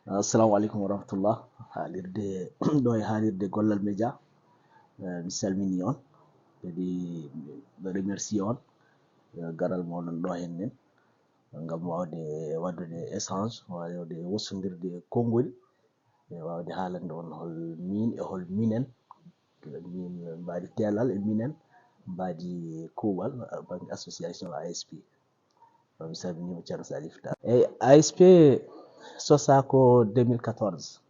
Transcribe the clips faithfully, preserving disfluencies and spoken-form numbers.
Assalamu aleykum wa rahmatullah. Haalirde ɗo e haalirde Gollal Media. Eh, mi salmini on, kadi mi remercie on, eh, garal moɗon ɗo hen nen, ngam wawde waɗude échange, wawde wosondirde konngol, e wawde haalande on hol min e hol minen, min mbaadi teelal e minen mbaadi kuuɓal, eh, bannge association A S P. Mi salminiima Ceerno Salif Tall. Eyi, A S P sosaa ko deux mille quatorze.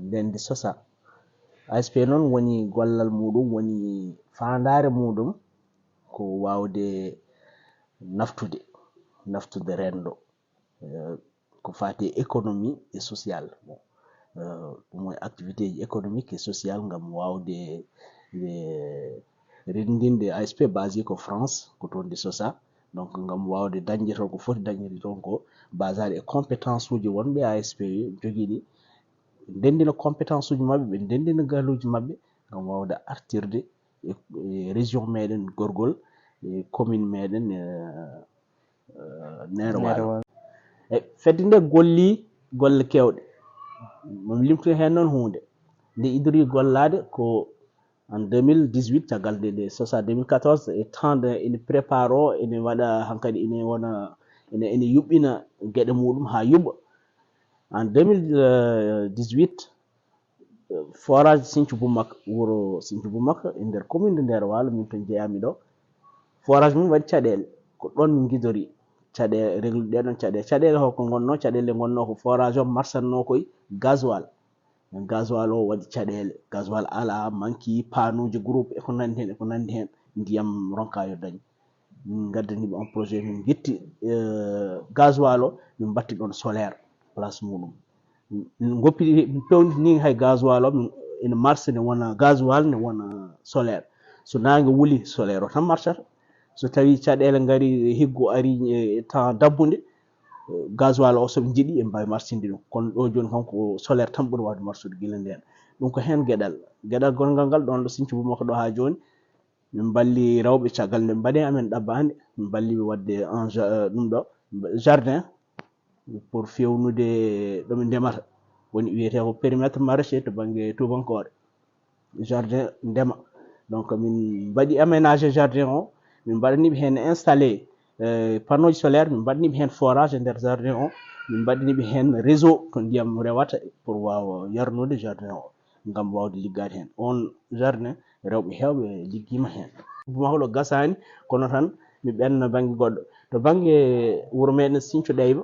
Nden ndi sosaa. A S P noon woni gollal muɗum, woni faandaare muɗum ko waawde naftude, naftude renndo. Eh, ko faati e économie et sociale. Bon, eh, ɗum woni activité ji économique et sociale ngam waawde, eh, renndinde A S P basé ko France, ko toon ndi sosaa. Donc, ngam waawde dañde toon ko foti dañde toon ko basé e compétence uji wonɓe A S P jogii ɗi. Ndenndina compétence uji maɓɓe, ɓe ndenndina galuuji maɓɓe ngam waawde artirde e, e région meɗen Gorgol, e commune meɗen, eh, eh, Neero Waalo. Neero Waalo. E fedde nde golli golle keewɗe. Mo mi limtude heen noon huunde. Nde idori gollaade ko en deux mille dix-huit, caggal nde nde sosaa deux mille quatorze, e temps de ene prépare o, ene waɗa hankadi, ene wona, ene, ene yuɓɓina geɗe muɗum haa yuɓɓa. En deux mille dix-huit, forage Sinthiou Boumak, wuro Sinthiou Boumak, e nder commune de Ndeero Waalo, min toon jeyaami ɗo. Forage mum waɗi caɗeele, ko ɗoon min ngidori caɗeele, reglude ɗee ɗoon caɗeele. Caɗeele holko ngonnoo? Caɗeele ngonnoo ko forage o marsatnoo koye gasoil. Gasoil o waɗi caɗeele, gasoil alaa, manki, panuuji groupe e ko nanndi heen, e ko nanndi heen, ndiyam ronkaa yo dañ. Min ngaddani ɓe on projet, min ngetti, eh, gasoil o, min mbaɗti ɗoon solaire place muɗum. Min ngoppiri, min pewnitini hay gasoil o, min, ene marche, ne wona gasoil, ne wona solaire. So naange wuli, solaire o tan marchata. So tawii caɗeele ngari, higgo ari e temps dabbunde, eh, gasoil o, so ɓe njiɗi, ɓe mbaawi marchinde ɗum. Kono ɗo jooni kam ko solaire tan ɓuri waawde marchude gila ndeen. Ɗum ko heen geɗal. Geɗal gonngal ngal ɗoon ɗo Sinthiou Boumak ɗo haa jooni. Min mballi rewɓe caggal nde mbaɗi amen ɗabbaande, min mballi ɓe waɗde en ja-, eh, ɗum ɗo, jardin pour feewnude ɗo ɓe ndemata. Woni wiyetee ko périmètre maraîcher to bannge tuubankoore. Jardin ndema. Donc, min mbaɗi aménagé jardin o, min mbaɗani ɓe heen installé, eh, panneau solaire, min mbaɗani ɓe heen forage e nder jardin o, min mbaɗani ɓe heen réseau to ndiyam rewata pour waawa yarnude jardin o, ngam waawde liggaade heen. On jardin, rewɓe heewɓe liggiima heen. Mahol o gasaani, kono tan mi ɓenna bannge goɗɗo. To bannge wuro meɗen Sinthiou Ɗayba,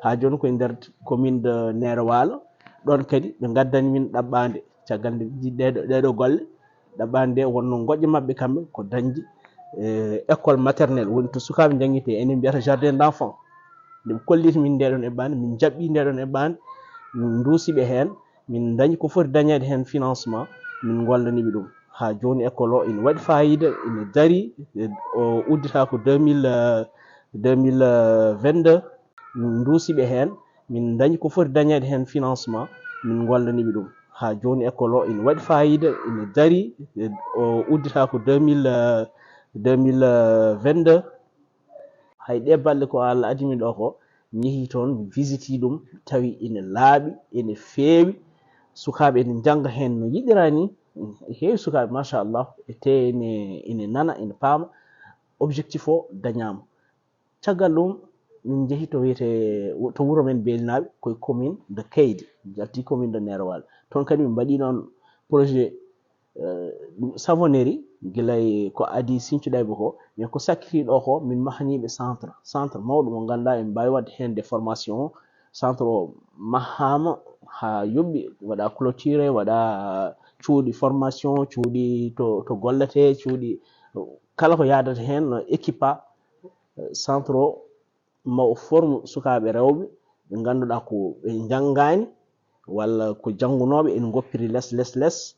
haa jooni ko e nder commune de Neero Waalo, ɗoon kadi ɓe ngaddani min ɗabbaande. Caggal nde ɗeɗo, ɗeɗo golle, ɗabbaande nde wonno ngoƴƴe maɓɓe kamɓe ko dañde, eh, école maternelle, woni to sukaaɓe njanngitee, enen mbiyata jardin d'enfant. Nde ɓe kolliti min ndeɗon eɓɓaande, min njaɓɓi ndeɗon eɓɓaande, min nduusi ɓe heen, min dañi ko foti dañeede heen financement, min ngollani ɓe ɗum. Haa jooni école o ina waɗi faayiida, ina darii, e, o uddita ko deux mille, euh, deux mille vingt-deux, min nduusi ɓe heen, min dañi ko foti dañeede heen financement, min ngollani ɓe ɗum. Haa jooni école o ina waɗi faayiida, ina darii, e, o uddita ko deux mille, euh, deux mille vingt-deux. Hay ɗee balɗe ko Allah adii mi ɗo ko, mi yehii toon, mi visitii ɗum, tawi ina laaɓi, ina feewi, sukaaɓe ina njannga heen no yiɗiraa nii, heewi sukaaɓe, machallah, e tee ina, ina nana, ina paama, objectif o dañaama. Caggal ɗum, min njehi to wiyetee, to wuro men Beelinaaɓe, ko e commune de Kaydi, jalti commune de Neero Waalo. Toon kadi min mbaɗii noon projet, eh, ɗum savonnerie, gila e ko adii Sinthiou Ɗayba ko, mais ko sakkitiiɗo ko, min mahaniiɓe centre, centre mawɗo mo ngannduɗaa en mbaawi waɗde heen des formations. Centre o mahaama haa yoɓɓi, waɗa clôturé, waɗa cuuɗi formation, cuuɗi to, to golletee, cuuɗi kala ko yaadata heen no équipe. Centre o ma o forme sukaaɓe rewɓe ɓe ngannduɗaa ko ɓe njanngaani walla ko janngunooɓe ene ngoppiri les, les, les.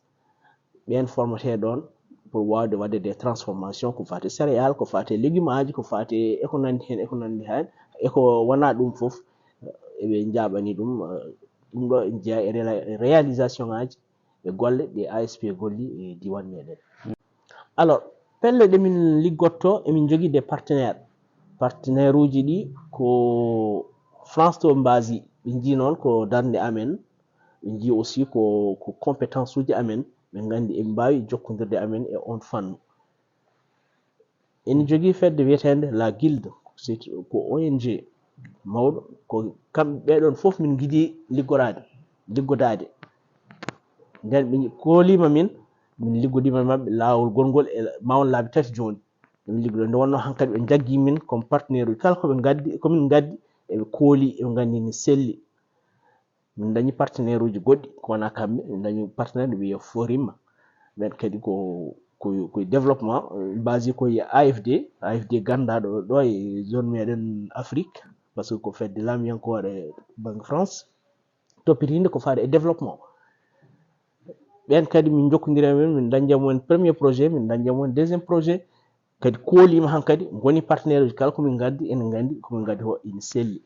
Ɓeen formetee ɗoon pour waawde waɗde des transformations ko faati céréales, ko faati légumes aji, ko faati e ko nanndi heen, e ko nanndi heen, e ko wonaa ɗum fof, eɓe njaaɓani ɗum. Ɗum ɗo ene jeyaa e réla-, réalisation aji e golle ɗe A S P golli e diiwaan meɗen. Alors, pelle ɗe min liggotto, emin njogii des partenaires. Partenaire uji ɗi ko France to mbasi. Ɓe njii noon ko darnde amen, ɓe njii aussi ko, ko compétence uji amen, ɓe nganndi eɓe mbaawi jokkondirde amen e oon fannu. Ene jogii fedde wiyeteende La Guilde, c'est ko O N G mawɗo, ko kamɓe ɓee ɗoon fof min ngiɗi liggoraade, liggodaade. Nden ɓe kooliima min, min liggodiima e maɓɓe laawol gongol e mawon laabi tati jooni. Min liggodo nde wonnoo hankadi ɓe njaggii min comme partenaire uji kala ko ɓe ngaddi, ko min ngaddi, eɓe kooli, eɓe nganndi ni selli. Min ndañi partenaire uji goɗɗi ko wonaa kamɓe, min ndañi partenaire ɓe wiyee Forima. Ɓen kadi ko, ko, ko développement, basé ko e A F D, A F D ganndaɗo ɗo e zone meɗen Afrique, parce que ko fedde laamiyankoore bannge France, toppitiinde ko faade e développement. Ɓen kadi min njokkondiri e mum, min ndañja mumen premier projet, min ndañja mumen deuxième projet, kadi kooliima hankadi, ngoni partenaire uji kala ko min ngaddi, ene nganndi ko min ngaddi ko ene selli.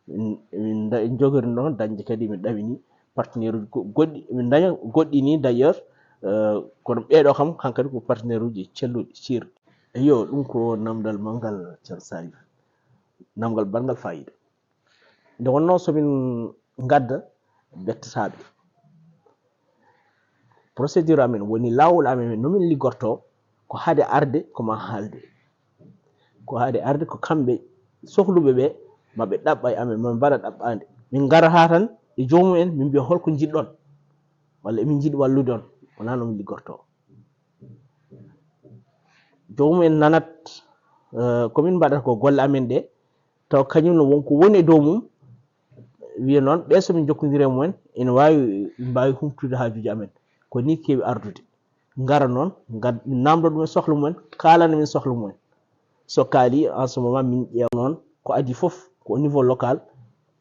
Min, min nda-, njogori noon dañde kadi, min ɗawini partenaire uji go-, goɗɗi, min ndaña goɗɗi ni d'ailleurs, euh, kono ɓeeɗo kam hankadi ko partenaire uji celluɗi, ciirɗi. Eyo, ɗum ko namdal manngal, Ceerno Salif. Namdal baɗngal faayiida. Nde wonnoo so min ngadda bettataaɓe. Procédure amen woni laawol amen no min liggortoo, ko hade arde ko maa haalde. Ko hade arde ko kamɓe sohluɓe ɓe, ma ɓe ɗaɓɓa e amen, ma ɓe mbaɗa ɗaɓɓaande. Min ngara haa tan e joomum en, min mbiya holko njiɗɗon, walla emin njiɗi wallude on, wonaa no min liggortoo. Joomum en nanat, eh, ko min mbaɗata ko golle amen ɗe, taw kañum no won ko woni e dow mum, wiya noon ɓe so min njokkondiri e mumen, ene waawi, mbaawi humtude haajuuji amen. Ko nii keewi ardude. Ngara noon, ngad-, min naamndo ɗumen sohla mumen, kaalana min sohla mumen. So kaali, en ce moment, min ƴeewa noon ko adii fof, ko au niveau local,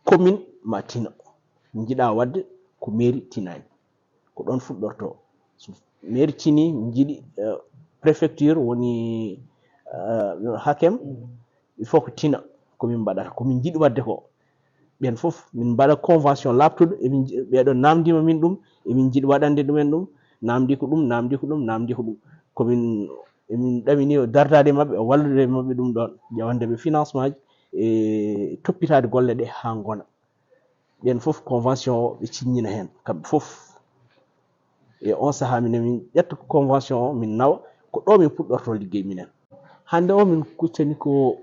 commune ma tino. Min njiɗa waɗde ko mairie tinaani. Ko ɗoon fuɗɗortoo. So mairie tinii, min njiɗi, eh, préfecture woni, eh, hakem, il faut ko tina ko min mbaɗata, ko min njiɗi waɗde ko. Ɓeen fof, min mbaɗa convention laaɓtuɗo, emin nji-, ɓeeɗo naamndiima min ɗum, emin njiɗi waɗande ɗumen ɗum, naamndii ko ɗum, naamndii ko ɗum, naamndii ko ɗum. Ko min, emin ɗaminii dardaade e maɓɓe, wallude e maɓɓe ɗum ɗoon, ƴeewande ɓe financement ji e toppitaade golle ɗe haa ngona. Ɓeen fof convention o ɓe ciññina heen, kamɓe fof. E oon sahaa minen min ƴetta convention o, min nawa, ko ɗo min puɗɗortoo liggey minen. Hannde o min kuccani ko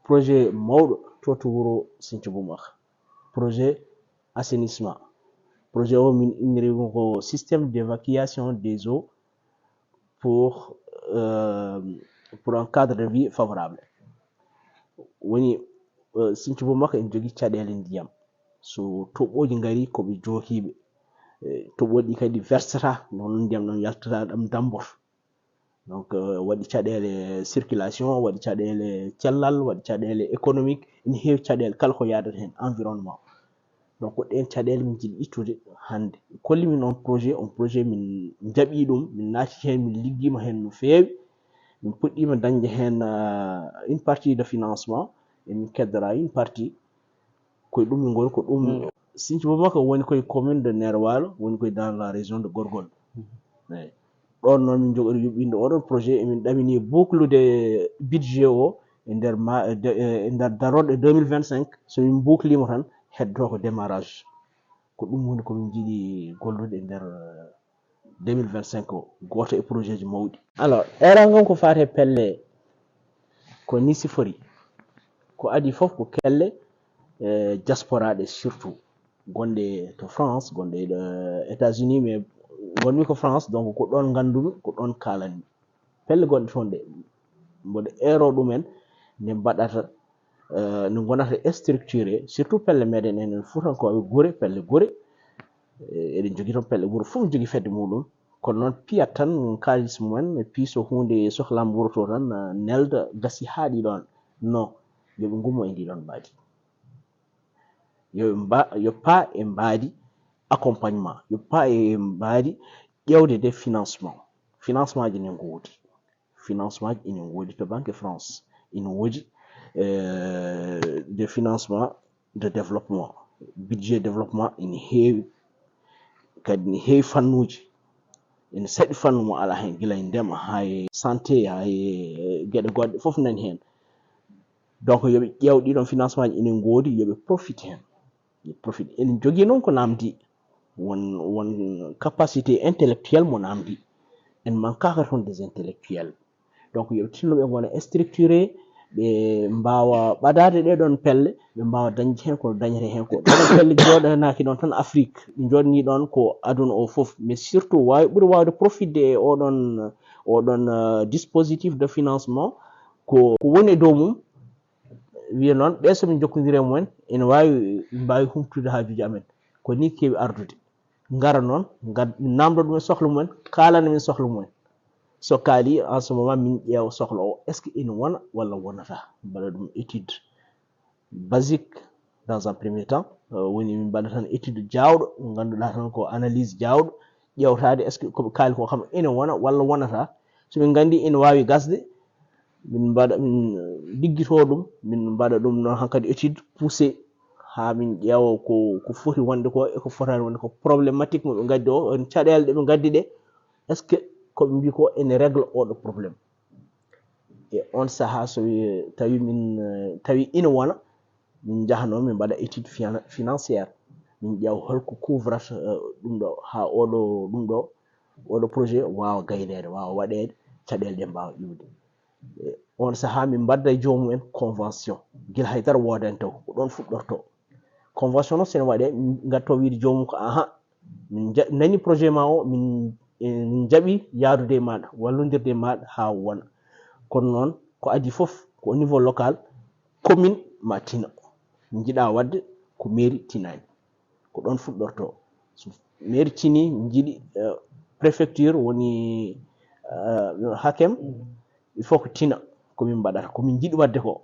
projet mawɗo to, to wuro Sinthiou Boumakha, projet assainissement. Projet o min inniri mo ko système d'évacuation des eaux pour, euh, pour un cadre de vie favorable. Woni, euh, Sinthiou Boumakha ene jogii caɗeele ndiyam. So toɓɓooji ngarii, ko ɓe jookiiɓe. Eh, toɓɓooji ɗi kadi versata, noon ndiyam ɗam yaltata, ɗam dammboto. Donc, euh, waɗi caɗeele circulation, waɗi caɗeele cellal, waɗi caɗeele économique, ene heewi caɗeele kala ko yaadata heen, environnement. Donc, ko ɗeen caɗeele min njiɗi ittude hannde. Kolli min on projet, on projet min njaɓi ɗum, min naati heen, min liggiima heen no feewi. Min puɗɗiima dañde heen, euh, une partie de financement, e min keddora une partie. Ko e ɗum min ngoni, ko ɗum. Mm. Sinthiou Boumakha woni koye commune de Nere Walo, woni koye dans la région de Gorgol. Mm. Eyi. Ɗoon noon min njogori yuɓɓinde oɗon projet, emin ɗamini bouclude budget o e nder ma-, e de-, e nder darorɗe deux mille vingt-cinq. So min bouclima tan, heddo ko démarrage. Ko ɗum woni ko min njiɗi gollude e nder, euh, deux mille vingt-cinq o, gooto e projet ji mawɗi. Alors, eran ngon ko faati e pelle, ko ni sifori. Ko adii fof ko kelle, eh, diaspora ɗe surtout, gonɗe to France, gonɗe, eh, États-Unis, mais ngonmi ko France, donc ko ɗoon nganndumi, ko ɗoon kaalanmi. Pelle gonɗe toon ɗe, mboɗo eero ɗumen, nde mbaɗata, eh, nde ngonata structuré, surtout pelle meɗen enen Fuutankooɓe, gure, pelle gure, eh, eɗen njogii toon pelle, wuro fof jogii fedde muɗum. Kono noon, piyat tan kaalis mumen, piiso huunde e sohlaama wuro to tan, eh, nelda, gasi, haaɗi ɗoon. Non, yo ɓe ngummo e ndii ɗoon mbaadi. Yo ɓe mba-, yo paa e mbaadi accompagnement, yo paa e mbaadi ƴeewde de financement. Financement ji ne ngoodi. Financement ji ene ngoodi to banque France, ene woodi, eh, de financement de développement. Budget développement ene heewi, kadi ene heewi fannuuji. Ene saɗi fannu mo alaa heen, gila e ndema, haa e santé, haa e geɗe goɗɗe, fof nani heen. Donc, yo ɓe ƴeew ɗii ɗoon financement ji ene ngoodi, yo ɓe profite heen. Profit. En jogii noon ko naamdi, won won capacité intellectuelle mo naamdi. En mankaaka toon des intellectuels. Donc yoɓe tinno ɓe ngona structuré, ɓe mbaawa ɓadaade ɗee ɗoon pelle, ɓe mbaawa dañde heen ko dañetee heen ko. Ɗee ɗoon pelle jooɗanaaki ɗoon tan Afrique, ɗi jooɗanii ɗoon ko aduna o fof. Mais surtout waawi ɓuri waawde profitde e oɗon oɗon euh, dispositif de financement ko ko woni e dow mum. Wiya noon ɓe somin jokkondiri e mumen ene waawi mbaawi humtude haajuuji amen. Ko nii keewi ardude, ngara noon, ngad namdo ɗum e sohla mumen, kaalana min sohla mumen. So kaali en ce moment min ƴeewa sohla o est ce que ene wona walla wonata, mbaɗa ɗum étude basique dans un premier temps. Euh, woni min mbaɗa tan étude jaawɗo, ngannduɗaa tan ko analyse jaawɗo, ƴeewtaade est ce que koɓe kaali ko kam ene wona walla wonata. So min nganndi ene waawi gasde, min mbaɗa min liggito ɗum, min mbaɗa ɗum noon hankadi étude poussé haa min ƴeewa ko ko foti wonde ko e ko fotaani wonde ko, problématique mo ɓe ngaddi o, on caɗeele ɗe ɓe ngaddi ɗe, est ce que koɓe mbi ko ene règle oɗo problème? E on sahaa so tawi min tawi ina wona, min njahano min mbaɗa étude financière, min ƴeewa holko couvrata ɗum ɗo haa oɗo ɗum ɗo oɗo projet waawa gayneede, waawa waɗeede, caɗeele ɗe mbaawa iwde. On sahaa min mbadda e joomum en convention, gila haydara woodani taw ko ɗoon fuɗɗorto. Convention noon sene waɗe, ngatto wiide joomum ko aha, min nja- nani projet ma o, min eh, min njaɓi yaadude e maɗa, wallondirde e maɗa haa wona. Kono noon ko adii fof ko au niveau local, commune ma tino, njiɗa wadde ko mairie tinani. Ko ɗoon fuɗɗorto. So mairie tini, njiɗi eh, préfecture woni eh, hakem, il faut ko tina ko min mbaɗata, ko min njiɗi wadde ko.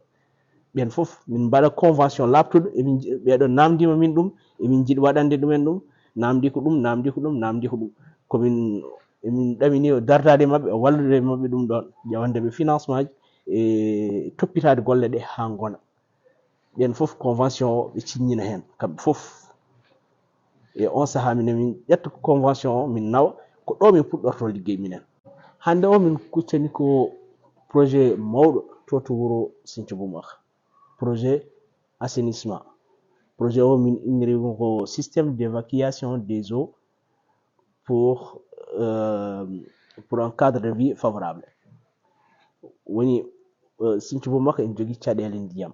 Ɓen fof min mbaɗa convention laaɓtuɗo, emin nji- ɓeɗo namdima min ɗum, emin njiɗi waɗande ɗumen ɗum, namdi ko ɗum, namdi ko ɗum, namdi ko ɗum. Komin emin ɗamini dardaade maɓɓe, wallude maɓɓe ɗum ɗon, ƴewande ɓe financement ji e toppitaade golle ɗe haa ngona. Ɓen fof convention o ɓe ciññina heen kamɓe fof. E on sahaa minen min ƴetta convention o min nawa, ko ɗo min puɗɗorto liggey minen. Hannde o min kuccani ko projet mawɗo to to wuro Sinthiou Boumakha, projet assainissement. Projet o min inniri ɗum ko système d'évacuation des eaux pour euh, pour un cadre de vie favorable. Woni euh, Sinthiou Boumakha ene jogii caɗeele ndiyam,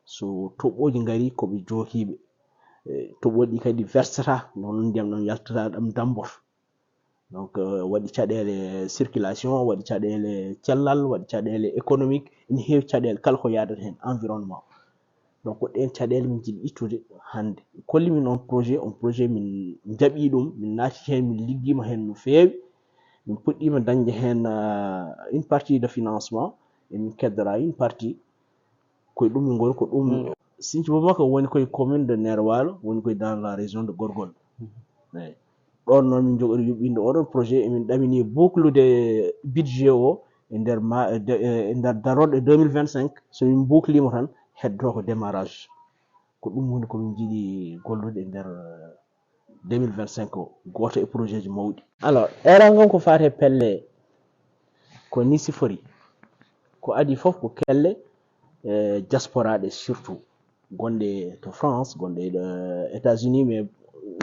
so toɓɓooji ngarii ko ɓe jookiiɓe. Eh, toɓɓooji ɗi kadi versata, noon ndiyam ɗam yaltata, ɗam dammboto. Donc euh, waɗi caɗeele circulation, waɗi caɗeele cellal, waɗi caɗeele économique, ene heewi caɗeele kala ko yaadata heen, environnement. Donc ko ɗeen caɗeele min njiɗi ittude hannde. Kolli min on projet, on projet min njaɓi ɗum, min naati heen, min liggiima heen no feewi. Min puɗɗiima dañde heen euh, une partie de financement, emin keddora une partie. Koye ɗum min ngoni, ko ɗum. Sinthiou Boumakha woni koye commune de Nere Walo, woni koye dans la région de Gorgol. Eyi. Ɗoon noon min njogori yuɓɓinde oɗon projet, emin ɗamini bouclude budget o e nder ma e de- e nder darorɗe deux mille vingt-cinq. So min bouclima tan heddo ko démarrage. Ko ɗum woni ko min njiɗi gollude e nder deux mille vingt-cinq o, gooto e projet ji mawɗi. Alors eran ngon ko faate pelle, ko ni sifori, ko adii fof ko kelle eh, diasporaaɗe surtout, gonɗe to France, gonɗe e États-Unis, mais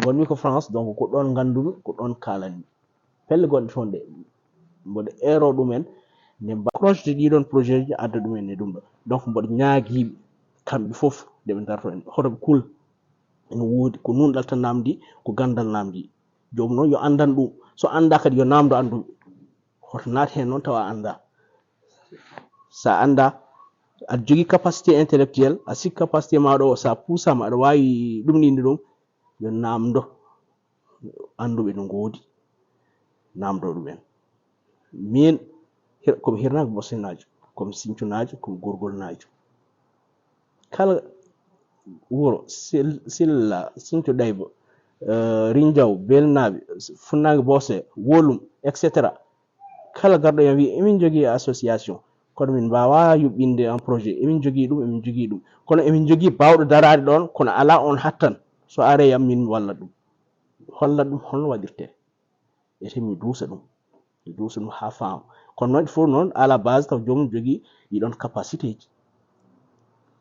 ngonmi ko France, donc ko ɗoon nganndumi, ko ɗoon kaalanmi. Pelle gonɗe toon ɗe, mboɗo eero ɗumen, nde mba- projet ɗiɗon projet ji adda ɗumen e ɗum ɗo. Donc mboɗo ñaagiiɓe kamɓe fof nde ɓe ndarto en, hoto ɓe kul. Ene woodi ko nunɗal tan namdi, ko ganndal namdi. Joom noon yo anndan ɗum, so annda kadi yo namdo annduɓe. Hoto naat heen noon tawa annda. Sa annda, aɗa jogii capacité intellectuelle, a sikki capacité maɗo o, sa puusama aɗa waawi ɗum ɗinde ɗum, yo namdo annduɓe no ngoodi, namdo ɗumen. Min hir- komi hirnaajo Bosninaajo, komi Sincunaajo, komi Gorgolnaajo. Kala wuro, Sil- Silla, Sinco Ɗayba, eh, Rinjaw, Belnaaɓe, Funnaange Boose, Wolum, et cetera. Kala garɗo yon wi emin jogii association, kono min mbaawaa yuɓɓinde un projet, emin jogii ɗum, emin jogii ɗum, kono emin jogii baawɗo daraade ɗoon, kono alaa on hattan, so aree yam min walla ɗum, holla ɗum holno waɗirtee. Ete mi duusa ɗum, mi duusa ɗum haa faama. Kono noon il faut noon à la base taw joomum jogii ɗiɗon capacité ji.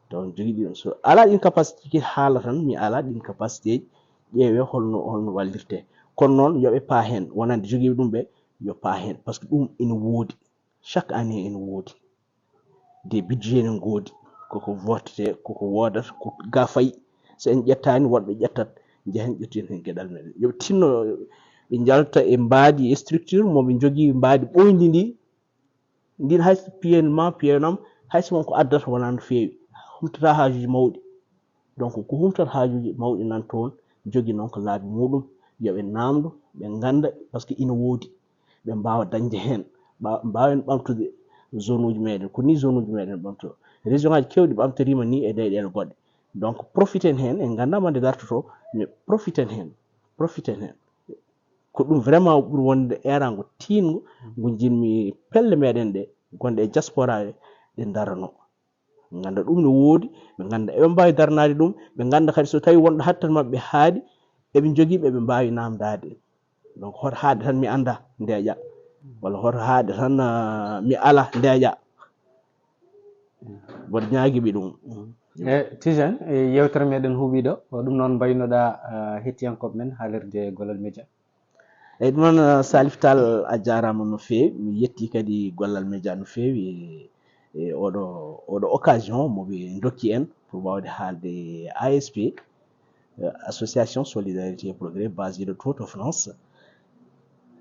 Taw on jogii ɗin, so alaa ɗin capacité ki haala tan, mi alaa ɗin capacité ji, ƴeewee holno, holno wallirtee. Kono noon, yo ɓe paa heen, wonande jogiiɓe ɗum ɓe, yo paa heen, par ce que ɗum ina woodi, chaque année ina woodi. Des budgets ene ngoodi, koko votete, koko woodata, ko ga fayi. So en ƴettaani, woɗɓe ƴettat, njehen ƴettin heen geɗal meɗen. Yo ɓe tinno, ɓe njalta e mbaadi, e structure mo ɓe njogii, mbaadi ɓooyndi ndi, ndin hay so piyen ma, piyenam, hay so won ko addata wonaa no feewi, humtata haajuuji mawɗi. Donc, ko humtata haajuuji mawɗi nan toon, jogi noon ko laabi muɗum, yo ɓe naamdo, ɓe ngannda, par ce que ina woodi, ɓe mbaawa dañde heen, mbaawen ɓamtude zone uji meɗen, ko ni zone uji meɗen ɓamto. Région ngaji kewɗi ɓamtoriima ni e leyɗeele goɗɗe. Donc, profiten heen, en nganndaa ma nde dartoto, mais profiten heen, profiten heen. Ko ɗum vraiment ɓuri wonde erango tiingo, ngo jinmi pelle meɗen ɗe, gonɗe e diaspora ɗe, ɗe darano. Ɓe ngannda ɗum no woodi, ɓe ngannda eɓe mbaawi darnaade ɗum, ɓe ngannda kadi so tawi wonɗo hattan maɓɓe haaɗi, eɓe njogii ɓe, ɓe mbaawi naamndaade. Donc, hoto haaɗe tan mi annda ndeeƴa, walla hoto haaɗe tan, ah, mi ala ndeeƴa. Mboɗo ñaagiiɓe ɗum. E Tijane, e yewtere meɗen huuɓiiɗo, o ɗum noon mbaynoɗaa, ah, hettiyankooɓe men haalirde Gollal Média. Eyi, ɗum noon, Salif Tall, a jaaraama no feewi. Mi yetti kadi Gollal Média no feewi e, e oɗo, oɗo occasion mo ɓe ndokki en pour waawde haalde A S P, eh, Association Solidarité et Progrès, basée de Tour de France,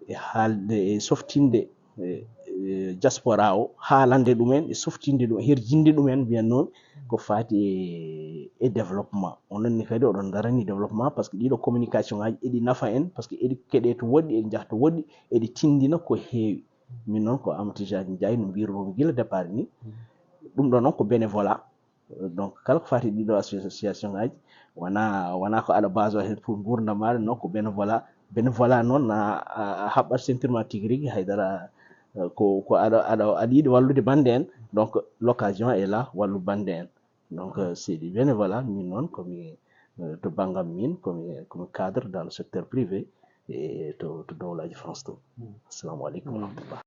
e haalde e softinde, eh, eh, diaspora o, haalande ɗumen e softinde ɗum, herjinde ɗumen, mbiyan noon, ko faati e, e développement. Onon ne kadi oɗon darani développement, par ce que ɗiɗo communication ngaji eɗi nafa en, par ce que eɗi keɗe to woɗɗi, eɗi njaha to woɗɗi, eɗi tindina ko heewi. Min noon ko Amadou Tidiane Ndiaye, no mbirunoomi gila départ ni. Ɗum ɗo noon ko bénévolat. Donc, kala ko faati ɗiɗo association ngaji, wona, wona ko aɗa base o heen pour nguurndam maaɗa, non, ko bénévolat. Bénévolat noon, a, a, a haɓɓat ceinture ma tigi rigi, haydara, eh, ko, ko aɗa, aɗa, aɗa yiɗi wallude bannde en. Donc, l'occasion est là, wallu bannde en. Donc, euh, c'est du bénévolat, min noon komi, euh, to banngam min, komi, komi cadre dans le secteur privé, e to, to dowlaaji France to. Assalamu aleykum wa rahmatullah.